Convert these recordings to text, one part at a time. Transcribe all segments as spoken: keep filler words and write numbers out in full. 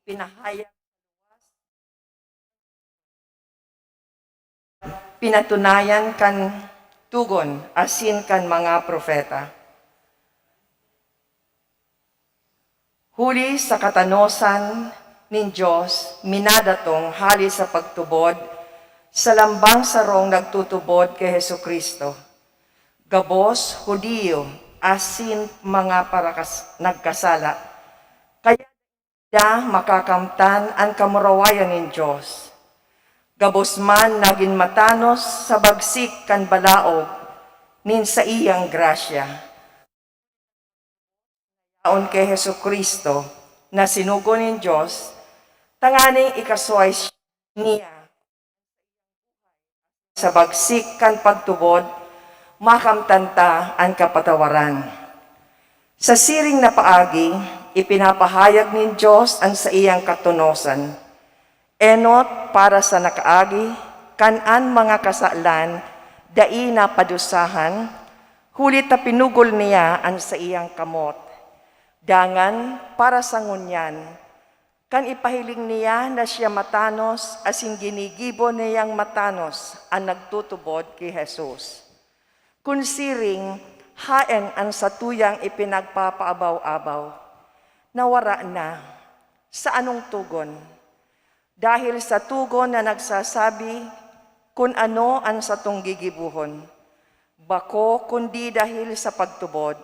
pinahayag, pinatunayan kan Togon asin kan mga propeta. Huli sa katanosan nin Dios minadatong hale sa pagtubod sa lambang sarong nagtutubod ki Jesu-Cristo, gabos Judio asin mga parakas-, nagkasala. Kaya da makakamtan an kamurawayan nin Dios. Gabos man nagin matanos sa bagsik kan balaog nin saiyang grasya. Yaon ki Jesu-Cristo na sinugo nin Dios, tanganing ikasuhay niya sa bagsik kan pagtubod, makamtan ta an kapatawaran. Sa siring na paagi, ipinapahayag nin Dios an saiyang katonosan, enot para sa nakaagi, kan an mga kasalan dai napadusahan, huli ta pinugol niya an saiyang kamot. Dangan, para sa ngunyan, kan ipahiling niya na siya matanos asin ginigibo niyang matanos an nagtutubod ki Jesus. Kun siring, haen an satuyang ipinagpapaabaw-abaw, na wara na, sa anong togon? Dahil sa togon na nagsasabi kun ano an satong gigibohon, bako kundi dahil sa pagtubod.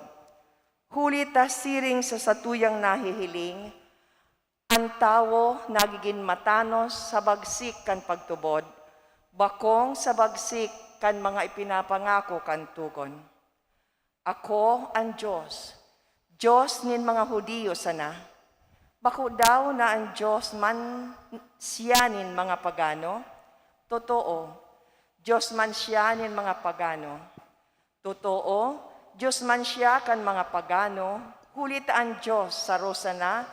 Huli ta siring sa satuyang nahihiling, an tawo nagigin matanos sa bagsik kan pagtubod, bakong sa bagsik kan mga ipinapangako kan togon. Ako an Dios, Dios nin mga Judio sana? Bako daw na an Dios man siya nin mga pagano? Totoo, Dios man siya nin mga pagano. Totoo, Dios man siya kan mga pagano, huli ta an Dios saro sana,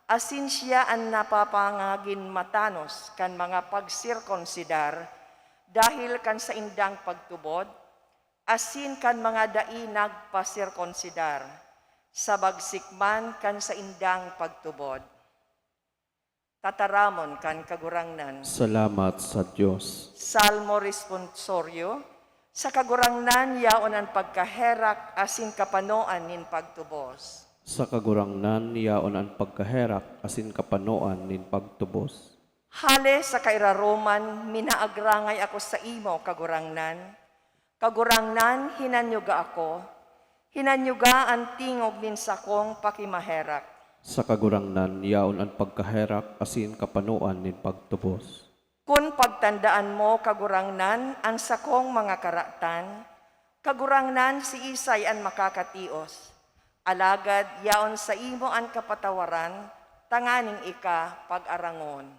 asin siya an napapangagin matanos kan mga pagsirkonsidar dahil kan saindang pagtubod, asin kan mga dai nagpasirkonsidar, sa bagsik man kan saindang pagtubod. Tataramon kan Kagurangnan. Salamat sa Dios. Salmo Responsorio. Sa Kagurangnan yaon an pagkaherak asin kapanoan nin pagtubos. Sa Kagurangnan yaon an pagkaherak asin kapanoan nin pagtubos. Hale sa kairaroman, minaagrangay ako saimo, Kagurangnan. Kagurangnan, hinanyuga ako. Hinanyuga an tingog nin sakong pakimaherak. Sa Kagurangnan yaon an pagkaherak asin kapanoan nin pagtubos. Kun pagtandaan mo, Kagurangnan, an sakong mga karatan, Kagurangnan, siisay an makakatios? Alagad yaon saimo an kapatawaran, tanganing ika pag-arangon.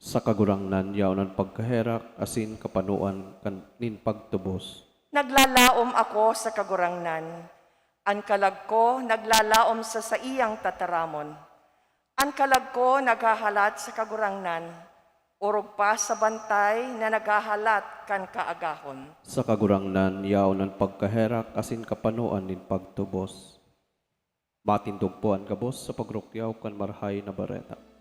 Sa Kagurangnan yaon an pagkaherak asin kapanoan kan, nin pagtubos. Naglalaom ako sa Kagurangnan, an kalag ko naglalaom sa saiyang tataramon. An kalag ko naghahalat sa Kagurangnan, orog pa sa bantay na naghahalat kan kaagahon. Sa Kagurangnan yaon an pagkaherak asin kapanoan nin pagtubos. Matindog po an gabos sa pagrukyaw kan Marahay na Bareta.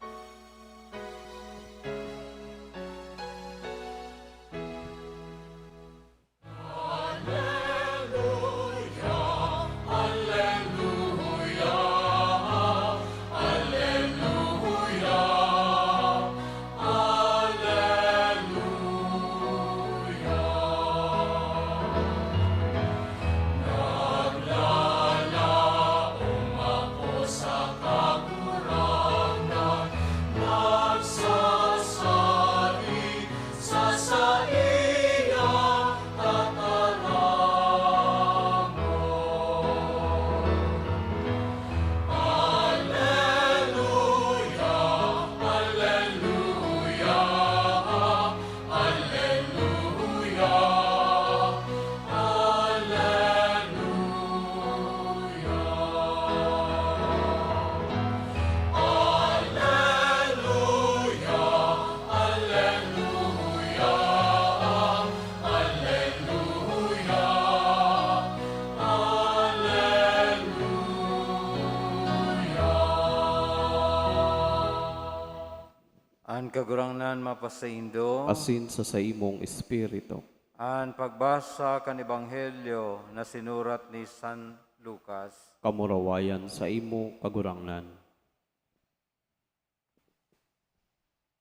Kagurangnan mapasaindo. Asin sa saimong espiritu. An pagbasa kan Ebanghelyo na sinurat ni San Lucas. Kamurawayan saimo, Kagurangnan.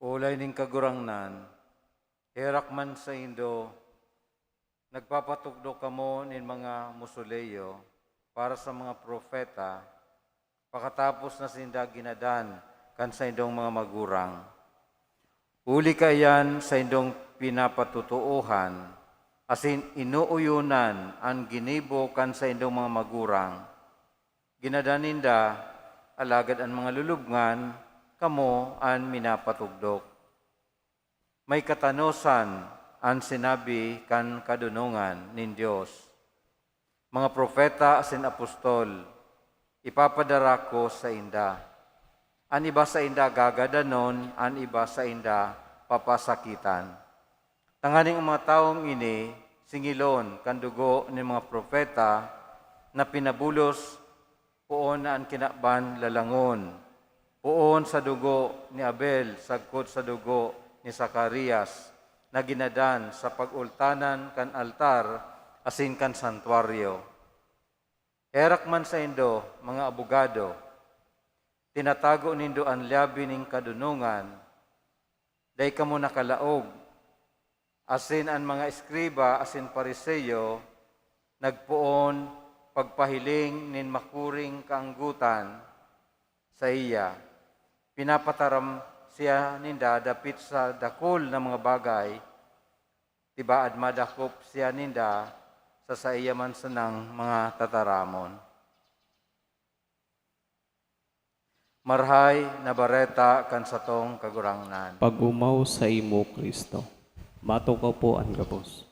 Olay nin Kagurangnan, herak man saindo, nagpapatukdo kamo nin mga mosoleo para sa mga propeta, pakatapos na sinda ginadan kan saindong mga magurang. Huli kaiyan saindong pinapatotoohan asin inooyonan an ginibo kan saindong mga magurang. Ginadan ninda, alagad an mga lulubngan, kamo an minapatugdok. May katanosan an sinabi kan kadonongan nin Dios, "Mga propeta asin apostol, ipapadara ko sainda. An iba sainda gagadanon, an iba sainda papasakitan." Tanganing ang mga tawong ini singilon kan dugo nin mga propeta na pinabulos poon na an kinaban lalangon, poon sa dugo ni Abel sagkod sa dugo ni Zacarias na ginadan sa pag-ultanan kan altar asin kan santuaryo. Herak man saindo, mga abogado, tinatago nindo an lyabe nin kadonongan, dai kamo nakalaog, asin an mga eskriba asin Fariseo nagpoon pagpahiling nin makuring kaanggotan saiya. Pinapataram siya ninda dapit sa dakul na mga bagay, tibaad madakop siya ninda sa saiya man sanang mga tataramon. Marahay na Bareta kan satong Kagurangnan. Pag-omaw saimo, Cristo. Matukaw po an gabos.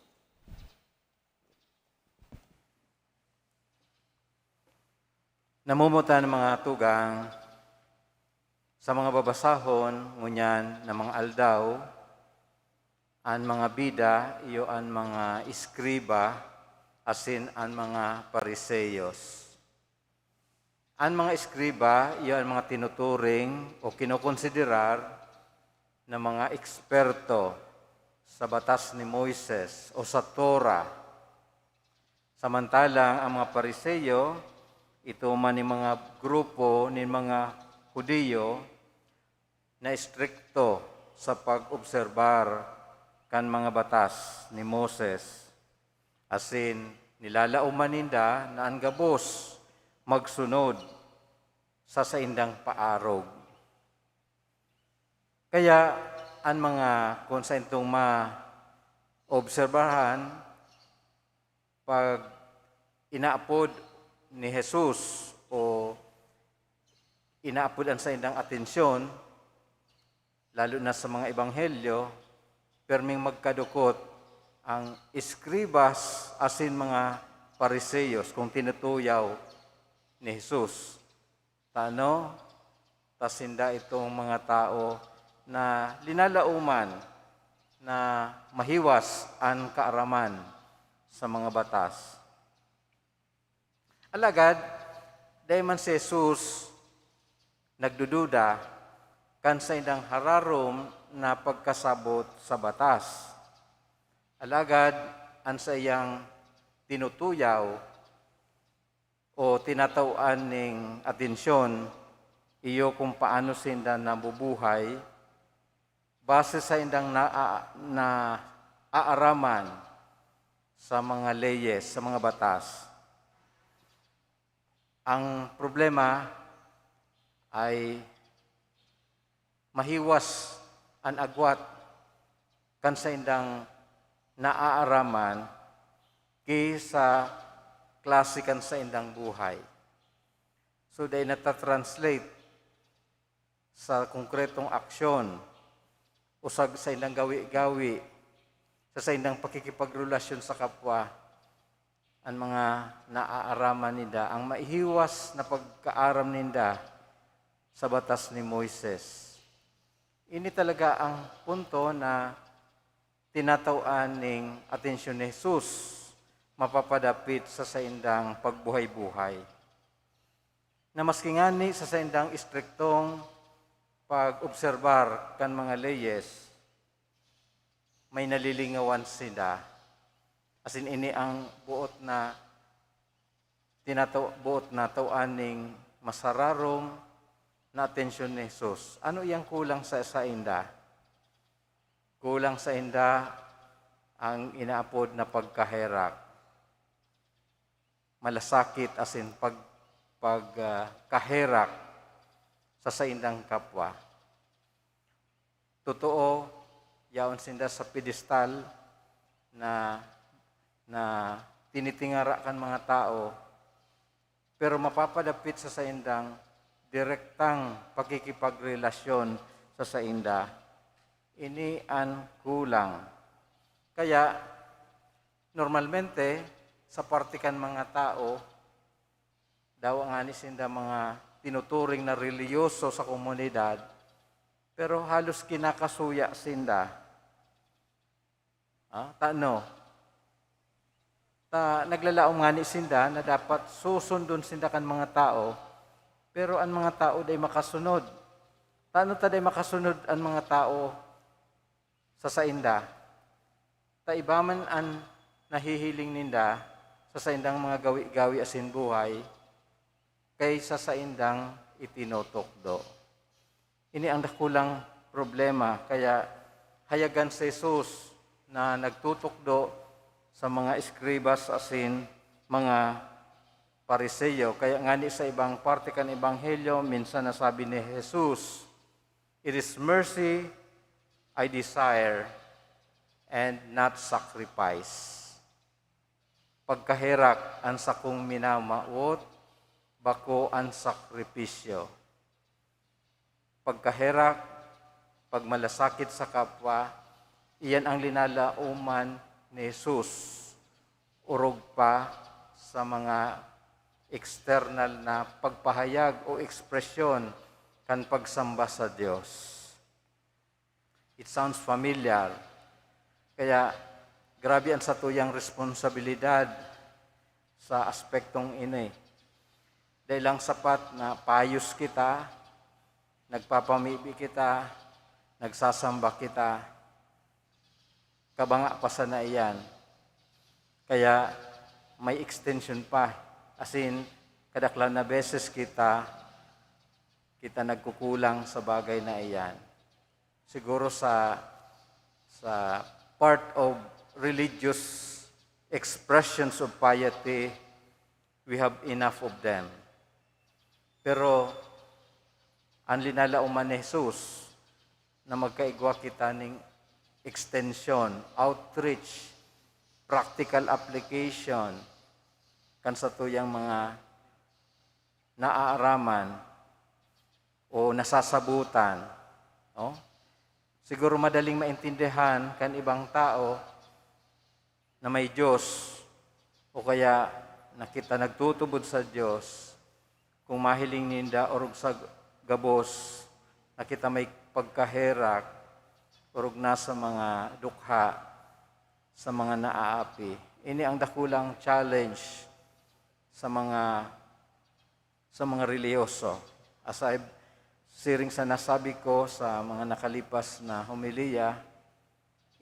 Namumutan ang mga tugang sa mga babasahon ngunyan na mga aldaw, an mga bida iyo an mga eskriba asin an mga Fariseos. An mga eskriba iyo an mga tinuturing o kinokonsiderar na mga eksperto sa batas ni Moises o sa Torah. Samantalang ang mga Fariseo, ito man nin mga grupo nin mga Judio na estrikto sa pag-obserbar kan mga batas ni Moses, asin nilalaoman ninda na an gabos magsunod sa saindang paarog. Kaya an mga, kun saindong maobserbahan, pag inaapod ni Jesus o inaapod an saindang atensyon, lalo na sa mga ebanghelyo, perming magkadukot ang eskribas asin mga Fariseos kung tinutuyaw ni Jesus. Tano, ta sinda itong mga tao na linalaoman na mahiwas an kaaraman sa mga batas. Alagad, dai man si Jesus nagdududa kan saindang hararom na pagkasabot sa batas. Alagad, an saiyang tinutuyaw o tinatawan nin atensyon iyo kung paano sinda nabubuhay base saindang naa-, naaaraman sa mga leyes, sa mga batas. Ang problema ay mahiwas an agwat kan saindang naaaraman ki sa klase kan saindang buhay. So, dai nata-translate sa konkretong aksyon o sa saindang gawi-gawi, sa saindang pakikipagrelasyon sa kapwa, an mga naaaraman ninda, ang mahiwas na pagkaaram ninda sa batas ni Moises. Ini talaga ang punto na tinatawan nin atensyon ni Jesus mapapadapit sa saindang pagbuhay-buhay. Na maski ngani sa saindang estriktong pag-obserbar kan mga leyes, may nalilingawan sinda. Asin ini ang buot na tinato-, buot na tawaan ning masararom na atensyon ni Jesus. Ano iyang kulang sa sainda? Kulang sainda ang inaapod na pagkaherak, malasakit asin pag-, pag, ah, kaherak sa saindang kapwa. Totoo, yaon sinda sa pedestal na, na tinitingara kan mga tao, pero mapapadapit sa saindang direktang pakikipagrelasyon sa sainda. Ini an kulang. Kaya, normalmente, sa parte kan mga tao, dawa ngani sinda mga tinuturing na relihiyoso sa komunidad, pero halos kinakasuya sinda. Ah, tano? Ta, naglalaom ngani sinda na dapat susundon sinda kan mga tao, pero an mga tao dai makasunod. Tano ta dai makasunod an mga tao sa sainda? Ta iba man an nahihiling ninda sa saindang mga gawi-gawi asin buhay kaysa saindang itinutukdo. Ini ang dakulang problema, kaya hayagan si Jesus na nagtutukdo sa mga eskribas asin mga Pariseo. Kaya ngani sa ibang parte kan Ebanghelyo, minsan nasabi ni Jesus, "It is mercy I desire and not sacrifice." Pagkaherak an sakong minamawot, bako an sakripisyo. Pagkaherak, pagmalasakit sa kapwa, iyan ang linalaoman ni Jesus, orog pa sa mga external na pagpahayag o ekspresyon kan pagsamba sa Dios. It sounds familiar. Kaya, grabe an satuyang responsabilidad sa aspektong ini. Dai lang sapat na pious kita, nagpapamibi kita, nagsasamba kita, kabanga pa sana iyan. Kaya, may extension pa. As in, kadaklan na beses kita, kita nagkukulang sa bagay na iyan. Siguro sa, sa part of religious expressions of piety, we have enough of them. Pero an linalaoman ni Jesus na magkaigwa kita ning extension, outreach, practical application kan satuyang mga naaaraman o nasasabutan, no? Siguro madaling maintindihan kan ibang tao na may Diyos o kaya na kita nagtutubod sa Diyos kung mahiling ninda orog sa gabos na kita may pagkaherak orog na sa mga dukha, sa mga naaapi. Ini ang dakulang challenge sa mga sa mga relihiyoso. As I've, siring sa nasabi ko sa mga nakalipas na homilya,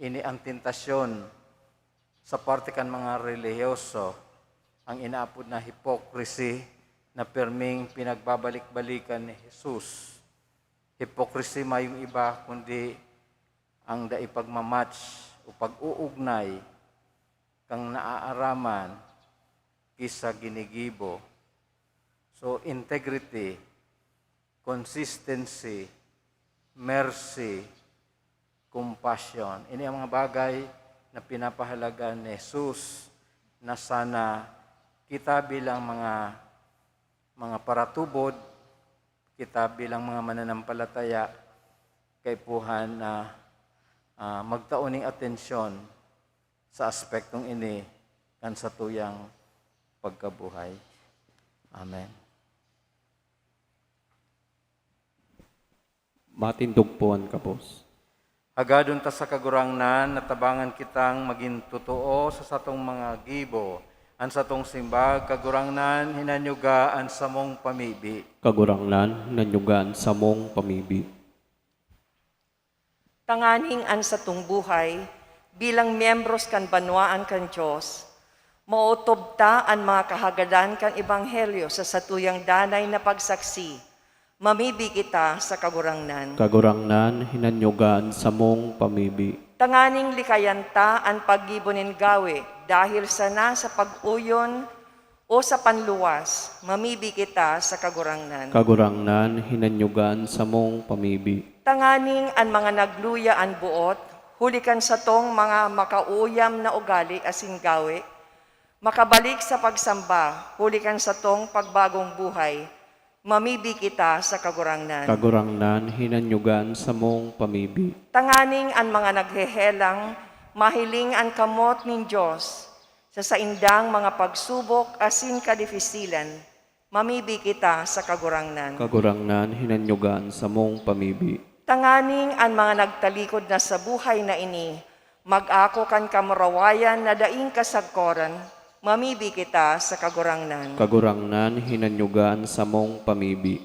ini ang tentasyon sa parte kan mga relihiyoso, ang inaapod na hypocrisy na perming pinagbabalik-balikan ni Jesus. Hypocrisy mayong iba kundi ang dai pagmamatch o pag-uugnay kan naaaraman ki sa ginigibo. So, integrity, consistency, mercy, compassion. Ini ang mga bagay na pinapahalaga ni Jesus na sana kita bilang mga, mga paratubod, kita bilang mga mananampalataya, kaipuhan na, ah, magtao ning atensyon sa aspektong ini kan satuyang pagkabuhay. Amen. Matindog po an kabos. Hagadon ta sa Kagurangnan na tabangan kitang magin totoo sa satong mga gibo. An satong simbag, Kagurangnan, hinanyuga an samong pamibi. Kagurangnan, hinanyuga an samong pamibi. Tanganing an satong buhay bilang miyembros kan banwaan kan Dios, maotob ta an mga kahagadan kan Ebanghelyo sa satuyang danay na pagsaksi. Mamibi kita sa Kagurangnan. Kagurangnan, hinanyoga an samong pamibi. Tanganing likayan ta an paggibo nin gawe dahil sana sa pag-uyon o sa panluwas, mamibi kita sa Kagurangnan. Kagurangnan, hinanyoga an samong pamibi. Tanganing an mga nagluya an boot, huli kan satong mga makauuyam na ugali asin gawe, makabalik sa pagsamba, huli kan satong pagbagong buhay, mamibi kita sa Kagurangnan. Kagurangnan, hinanyoga an samong pamibi. Tanganing an mga naghehelang, mahiling an kamot nin Dios, sa saindang mga pagsubok asin kadifisilan, mamibi kita sa Kagurangnan. Kagurangnan, hinanyoga an samong pamibi. Tanganing an mga nagtalikod na sa buhay na ini mag-ako kan kamurawayan na daing kasagkoran, mamibi kita sa Kagurangnan. Kagurangnan, hinanyoga an samong pamibi.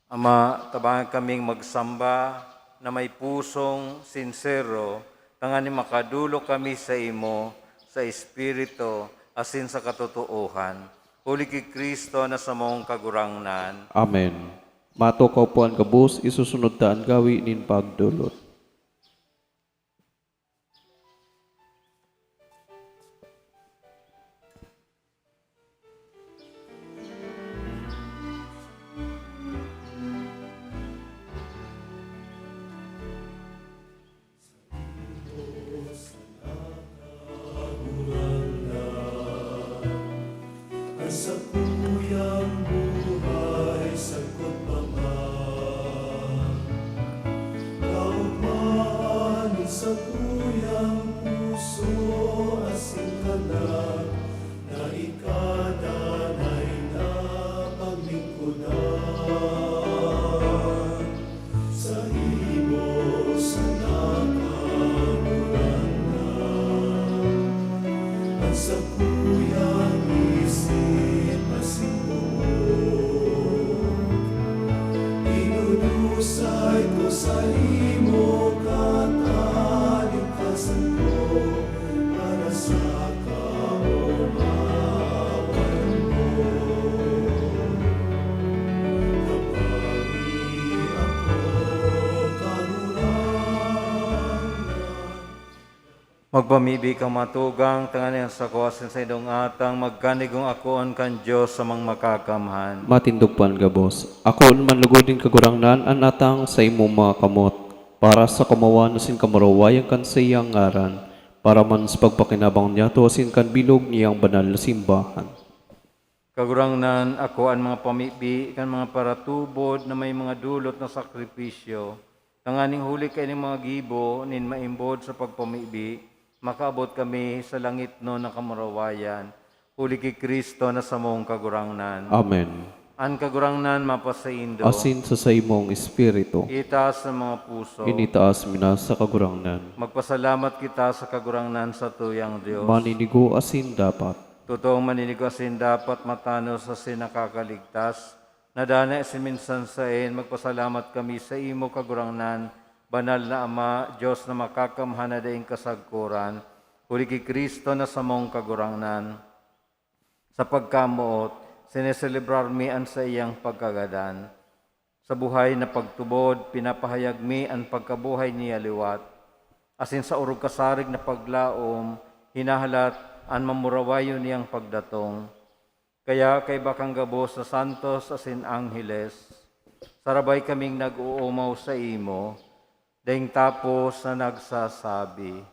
Ama, tabangan kaming magsamba na may pusong sinsero, tanganing makadolok kami saimo sa Espiritu asin sa katotoohan. Huli ki Cristo na samong Kagurangnan. Amen. Matukaw po an gabos, isusunod ta an gawi nin pagdolot. An sakuyang buhay sagkod pa man, kaogmahan nin sakuyang puso asin kalag na ika danay na paglingkodan. Saimo sana, Kagurangnan, an sakuyang isip asin buot. Idudusay ko saimo katalingkasan ko para sa kaomawan mo. Tabangi ako, Kagurangnan. Magpamibi kamo, mga tugang, tanganing an sako asin saindong atang magkanigong akoon kan Dios sa Amang Makakamhan. Matindog po an gabos. Akoon man lugod nin Kagurangnan an atang sa imong mga kamot, para sa kaomawan asin kamurawayan kan saiyang ngaran, para man sa pagpakinabang niyato asin kan bilog niyang banal na simbahan. Kagurangnan, akoa an mga pamibi kan mga paratubod na may mga dolot na sakripisyo, tanganing huli kaining mga gibo nin maimbod sa pagpamibi, makaabot kami sa langitnon na kamurawayan, huli ki Cristo na samong Kagurangnan. Amen. An Kagurangnan mapasaindo. Asin sa saimong espiritu. Itaas an mga puso. Initaas mi na sa Kagurangnan. Magpasalamat kita sa Kagurangnan, satuyang Dios. Maninigo asin dapat. Totoong maninigo asin dapat, matanos asin nakakaligtas, na danay asin minsan saen, magpasalamat kami saimo, Kagurangnan, Banal na Ama, Dios na makakamhan na daing kasagkoran, huli ki Cristo na samong Kagurangnan. Sa pagkamoot, sineselebrar mi an saiyang pagkagadan. Sa buhay na pagtubod, pinapahayag mi an pagkabuhay niya liwat, asin sa orog kasarig na paglaom, hinahalat an mamurawayon niyang pagdatong. Kaya kaiba kan gabos na santos asin angheles, sarabay kaming nag-oomaw saimo, daing tapos na nagsasabi,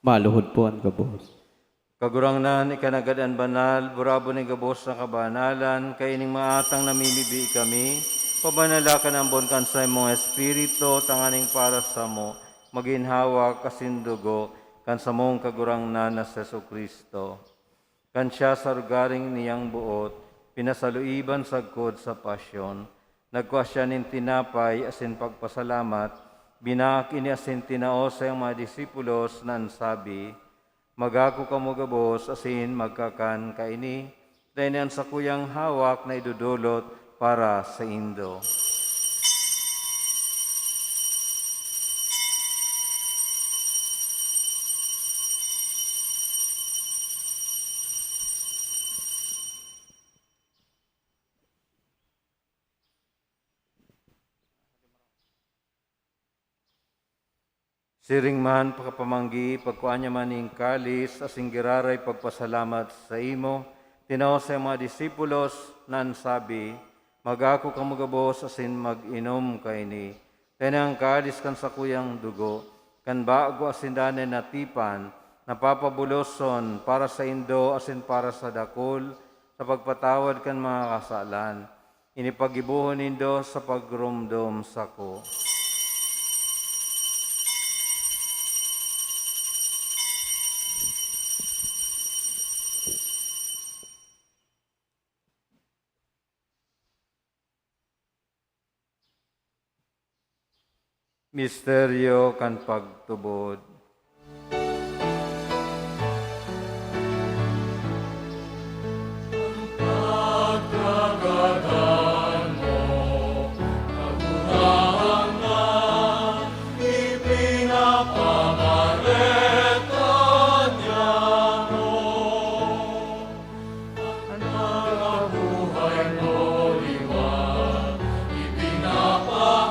Maluhod po an gabos. Kagurangnan, ika nanggad an banal, burabon nin gabos na kabanalan, kaining mga atang namimibi kami, pabanala kan ambon kan saimong Espiritu, tanganing para samo, magin hawak asin dugo kan samong Kagurangnan na si Jesu-Cristo. Kan siya sa rogaring niyang boot, pinasaluiban sagkod sa pasyon, nagkua siya nin tinapay asin pagpasalamat, binaak ini asin tinao sa iyang mga disipulos na an sabi, "Mag-ako kamo gabos asin magkakan kaini, ta ini an sakuyang hawak na idodolot para saindo." Siring man, pakapamanggi, pagkua niya man nin kalis asin giraray pagpasalamat saimo, tinao sa mga disipulos na an sabi, "Mag-ako kamo gabos asin mag-inom kaini. Ta ini an kalis kan sakuyang dugo, kan bago asin danay na tipan, na papabuloson para saindo asin para sa dakul sa pagpatawad kan mga kasalan. Ini paggibohon nindo sa pagromdom sako." Misteryo kan pagtubod. An pagkabuhay mo liwat ipinapahayag,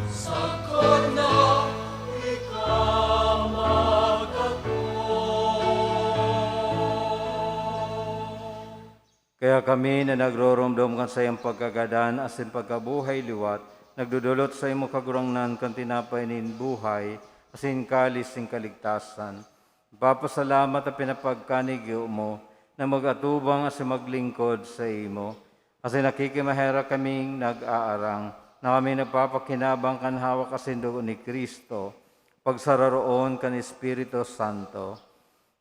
sagkod na ika magkatubod. Kaya kami na nagroromdom kan saiyang pagkagadan asin pagkabuhay liwat, nagdodolot saimo, Kagurangnan, kan tinapay nin buhay asin kalis nin kaligtasan. Nagpapasalamat ta pinapagkanigyo mo na mag-atubang asin maglingkod saimo. Asin nakikimaherak kaming nag-aarang na kami nagpapakinabang kan hawak asin dugo ni Cristo, pagsararoon kan Espiritu Santo.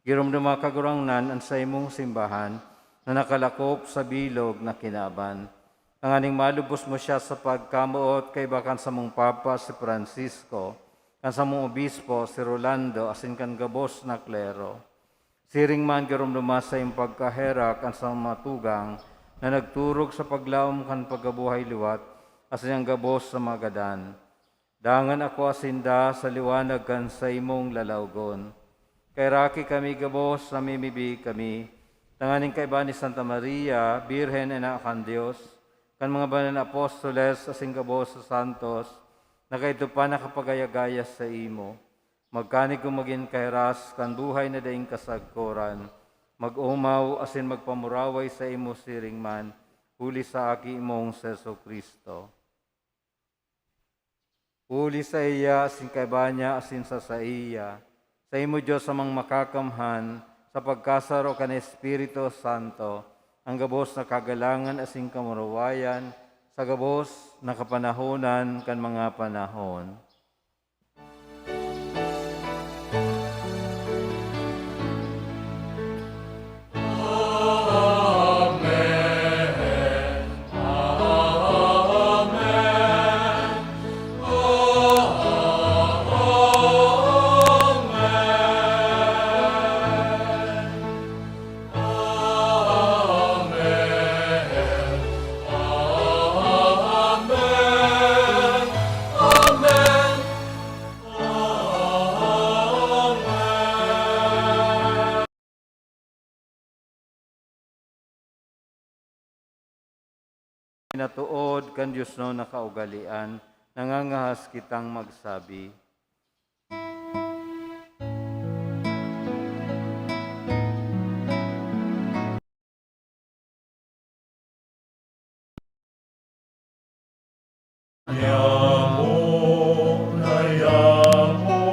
Giromdoma, Kagurangnan, an saimong simbahan na nakalakop sa bilog na kinaban, tanganing malubos mo siya sa pagkamoot kaiba kan samong Papa si Francisco, kan samong Obispo si Rolando, asin kan gabos na klero. Siring man, giromdoma saimong pagkaherak an samong mga tugang na nagturog sa paglaom kan pagkabuhay liwat, asin an gabos na mga gadan. Dangan akua sinda sa liwanag kan saimong lalawgon. Kaheraki kami gabos, namimibi kami, tanganing kaiba ni Santa Maria, Birhen, Ina kan Dios, kan mga banal na apostoles asin gabos na santos, na kaidto pa nakapagaya-gaya saimo. Magkanigong magin kahiras kan buhay na daing kasagkoran, mag-omaw asin magpamuraway saimo siring man, huli sa Aki mong si Jesu-Cristo. Huli saiya, asin kaiba niya, asin sa saiya, saimo, Dios Amang Makakamhan, sa pagkasaro kan Espiritu Santo, an gabos na kagalangan asin kamurawayan, sa gabos na kapanahonan kan mga panahon. Pinatood kan diosnon na kaugalean, nangangahas kitang magsabi. Yapo na yapo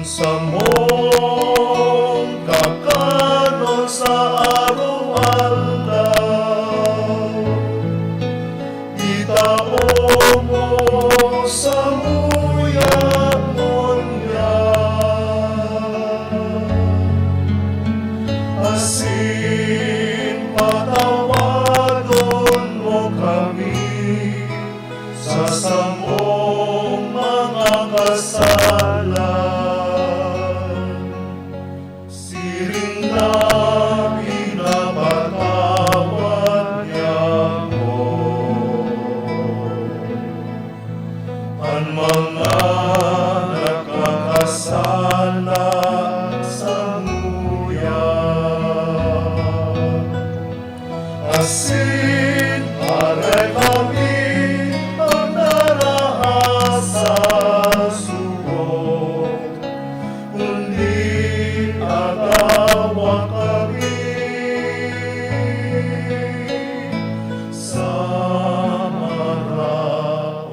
Samong kakanon sa aroaldaw, itao mo samuya ngunyan, asin patawadon mo kami sa samong mga kasalan, siring na pinapatawad niamo an mga nakakasala samuya. Asin aray kami an naraha sa subok, kundi agawa kami sa maraot.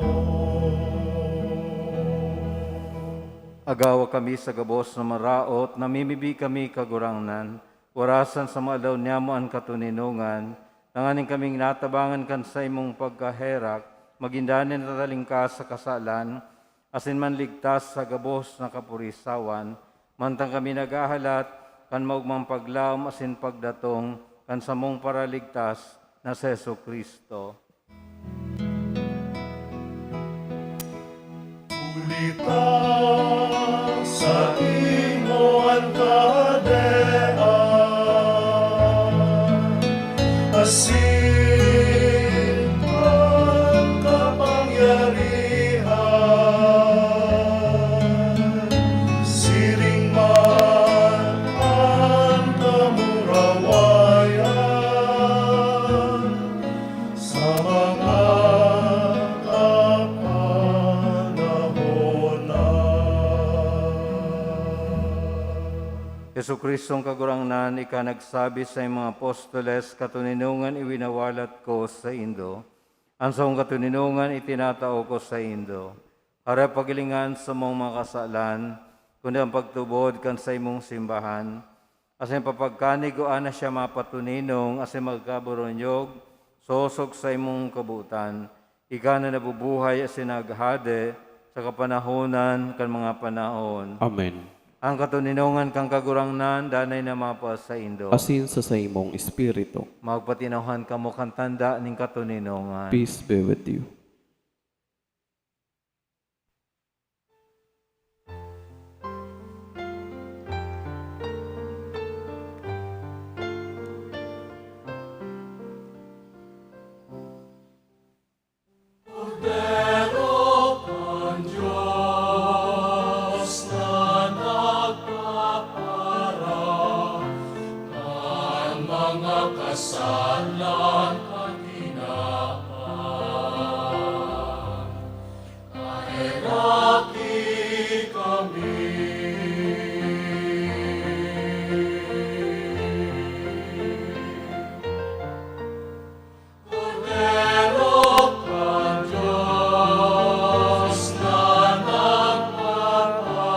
Agawa kami sa gabos na maraot, namimibi kami, Kagurangnan. Orasan sa mga aldaw niamo an katoninongan, tanganing kaming natabangan kan saimong pagkaherak, magin danay na talingkas sa kasalan, asin manligtas sa gabos na kapurisawan, mantang kami naghahalat kan maogmang paglaom asin pagdatong kan samong Paraligtas na si Jesu-Cristo. Huli ta saimo an kahadean, asin an kapangyarihan, siring man an kamurawayan, sa mga kapanahonan. Jesu-Cristong Kagurangnan, ika nagsabi sa mga apostoles, "Katoninongan iwinawalat ko saindo, an sakong katoninongan itinatao ko saindo." Aray paghilingan samong mga kasalan, kundi an pagtubod kan saimong simbahan, asin papagkanigua na siya mapatoninong asin magkaboronyog, sosog saimong kabotan. Ika na nabubuhay asin naghahade sa kapanahonan kan mga panahon. Amen. An katoninongan kan Kagurangnan danay na mapasaindo. Asin sa saimong espiritu. Magpatinawhan kamo kan tanda nin katoninongan. Peace be with you. Kordero kan Dios na nagpapara kan mga kasalan kan tinawan, kaheraki kami. Kordero kan Dios na nagpapara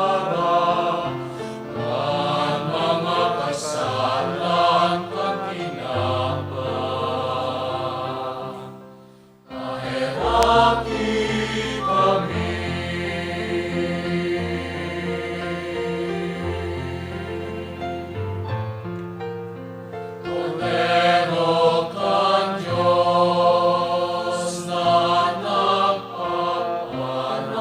kan mga kasalan kan tinawan, kaheraki kami. Kordero kan Dios na nagpapara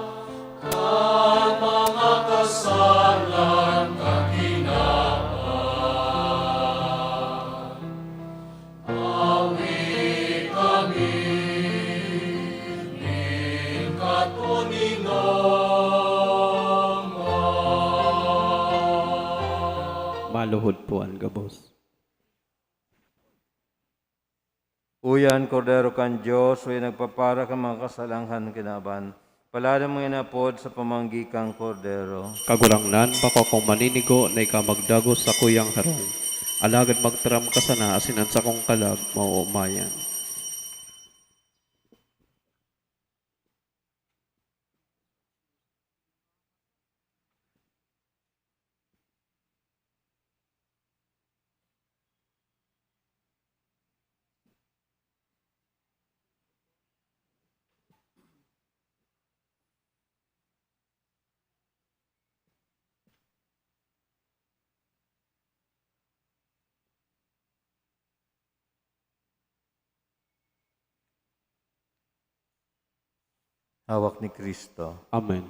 kan mga kasalan kan tinawan, awi kami nin katoninongan. Maluhod po an gabos. Uya an Kordero kan Dios, uya nagpapara kan mga kasalan kan kinaban. Palad an mga inapod sa pamanggi kan Kordero. Kagurangnan, bako akong maninigo na ika magdagos sa kuyang harong. Alagad magtaram ka sana asin an sakong kalag maoomayan. Hawak ni Kristo. Amen.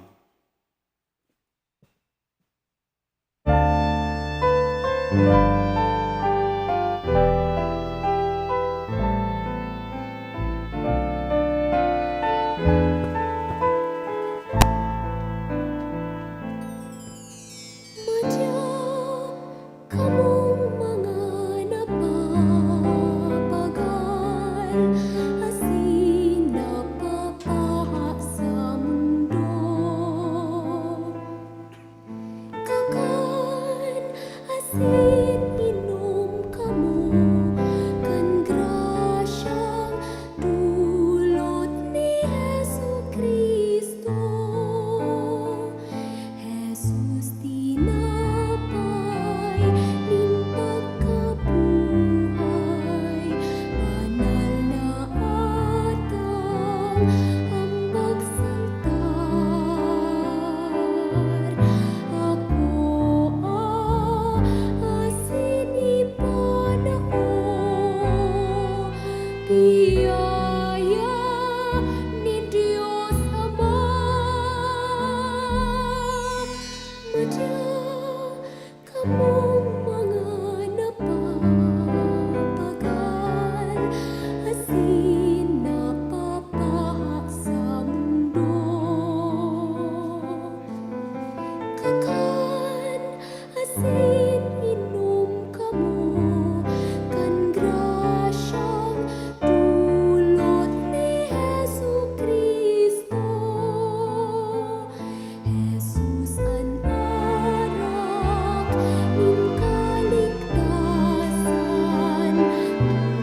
Madya kamong mga napapagal asin napapaha sa mundo. Kakan asin inom kamo kan grasyang dulot ni Jesu-Cristo. Jesus, tinapay nin pagkabuhay, banal na atang ambag sa altar. Akoa asin ipanaog biyaya nin Dios Ama. Madya kamong mga napapagal asin napapaha sa mundo. Kakan asin inom kamo kan grasyang dulot ni Jesu-Cristo. Jesus an arak nin kaligtasan,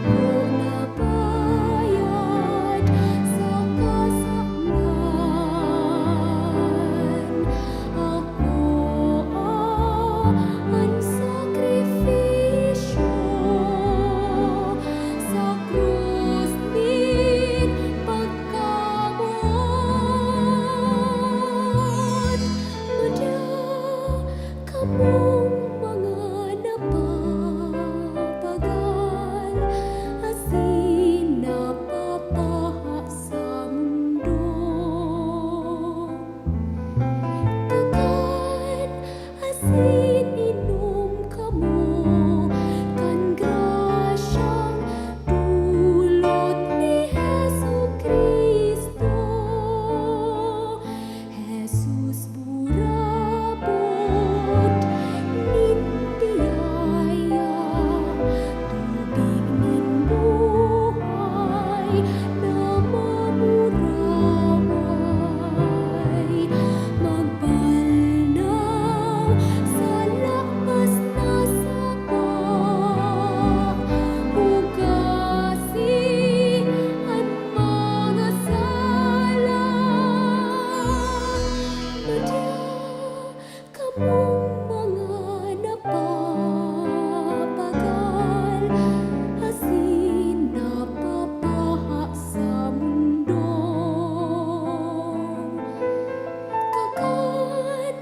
dugo na bayad sa kasalan. Akoa an sakripisyo sa krus nin pagkamoot. Madya kamong mga napapagal asin napapaha sa mundo. Kakan asin inom kamo kan grasyang dulot ni Jesu-Cristo. Jesus, burabod nin biyaya, tubig nin buhay na mamuraway, magbalnang sa lakpas na sapa, hugasi an mga sala. Madya kamong mga napapagal asin napapaha sa mundo. Kakan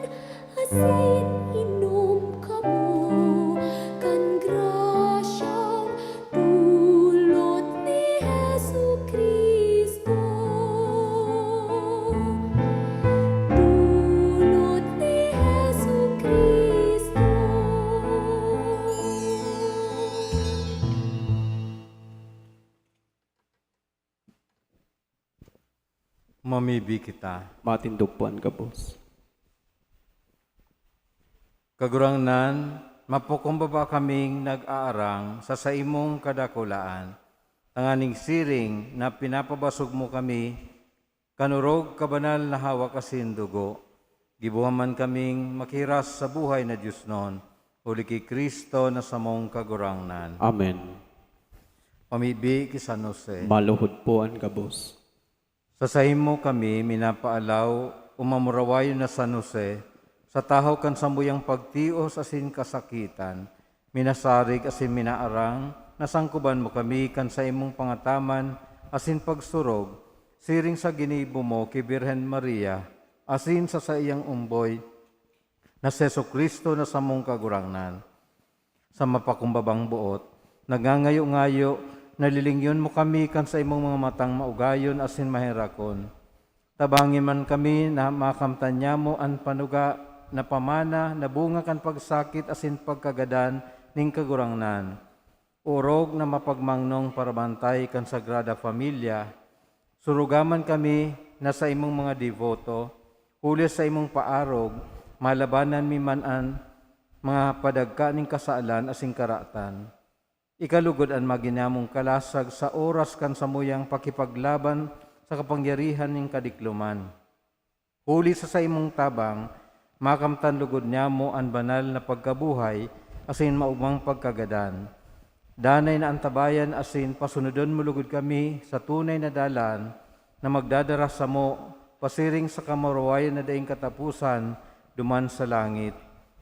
asin inom kamo kan grasyang dulot ni Jesu-Cristo. Dulot ni Jesu-Cristo. Mamibi kita. Matindog po an gabos. Kagurangnan, mapakumbaba kaming nag-aarang sa saimong kadakulaan, tanganing siring na pinapabasog mo kami kan orog, kabanal na hawak asin dugo, gibohon man kaming makiras sa buhay na diosnon, huli ki Cristo na samong Kagurangnan. Amen. Pamibi ki San Jose. Maluhod po an gabos. Sa saimo kami minapaalaw, o mamurawayon na San Jose, sa tahaw kan sambuyang pagtios asin kasakitan, minasarig asin minaarang, nasangkoban mo kami kan saimong pangataman asin pagsurog, siring sa ginibo mo ki Birhen Maria, asin sa saiyang omboy na si Jesu-Cristo na samong Kagurangnan. Sa mapakumbabang boot, nagngangayo-ngayo, nalilingyon mo kami kan saimong mga matang maugayon asin maherakon. Tabangi man kami na makamtan niamo an panuga na pamana na bunga kan pagsakit asin pagkagadan nin Kagurangnan. Orog na mapagmangnong parabantay kan Sagrada Familia, suruga man kami na saimong mga deboto, huli sa imong paarog, malabanan mi man an mga padagka nin kasalan asin karatan. Ikalugod an maginamong kalasag sa oras kan samuyang pakipaglaban sa kapangyarihan nin kadikloman. Huli sa saimong tabang, makamtan lugod niamo an banal na pagkabuhay asin maogmang pagkagadan. Danay na antabayan asin pasunodon mo lugod kami sa tunay na dalan na magdadara samo pasiring sa kamurawayan na daing kataposan duman sa langit.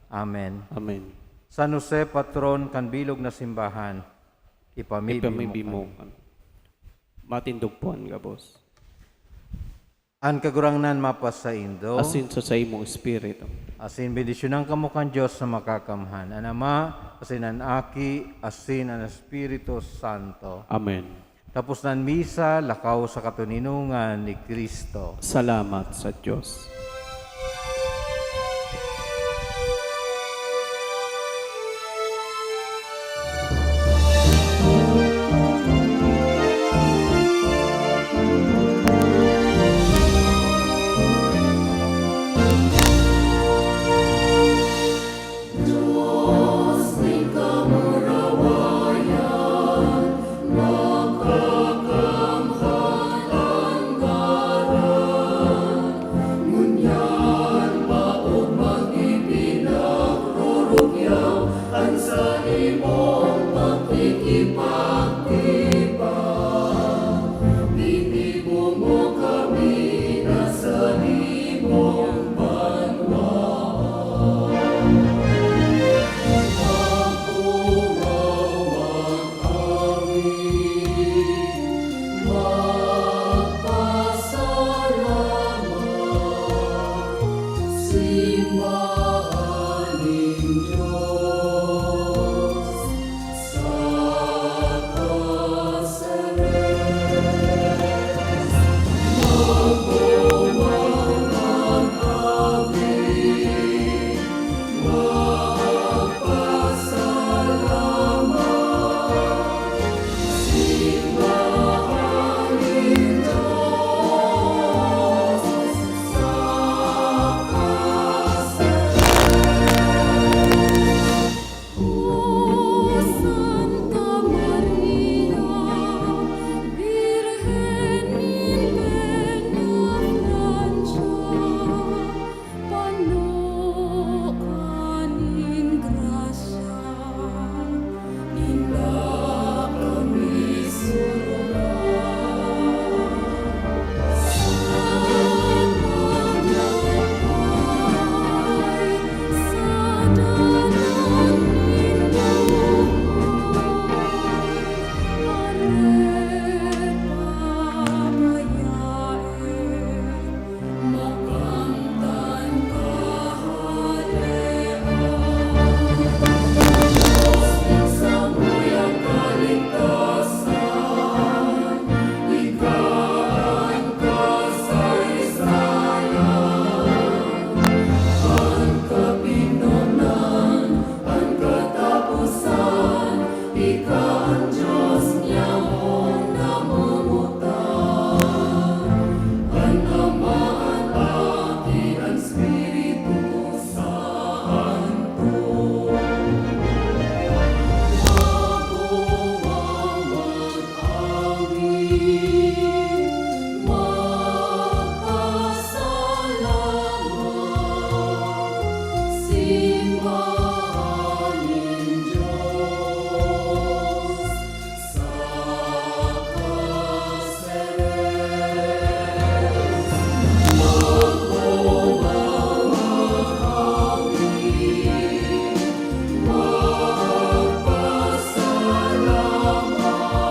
Amen. Amen. San Jose, patron kan bilog na simbahan, ipamibi mo Ipamibi mo kami. kami. Matindog po an gabos. An Kagurangnan mapasaindo. Asin sa saimong espiritu. Asin bendisyonan kamo kan Dios na makakamhan, an Ama, asin an Aki, asin an Espiritu Santo. Amen. Tapos na an misa, lakaw sa katoninongan ni Cristo. Salamat sa Dios.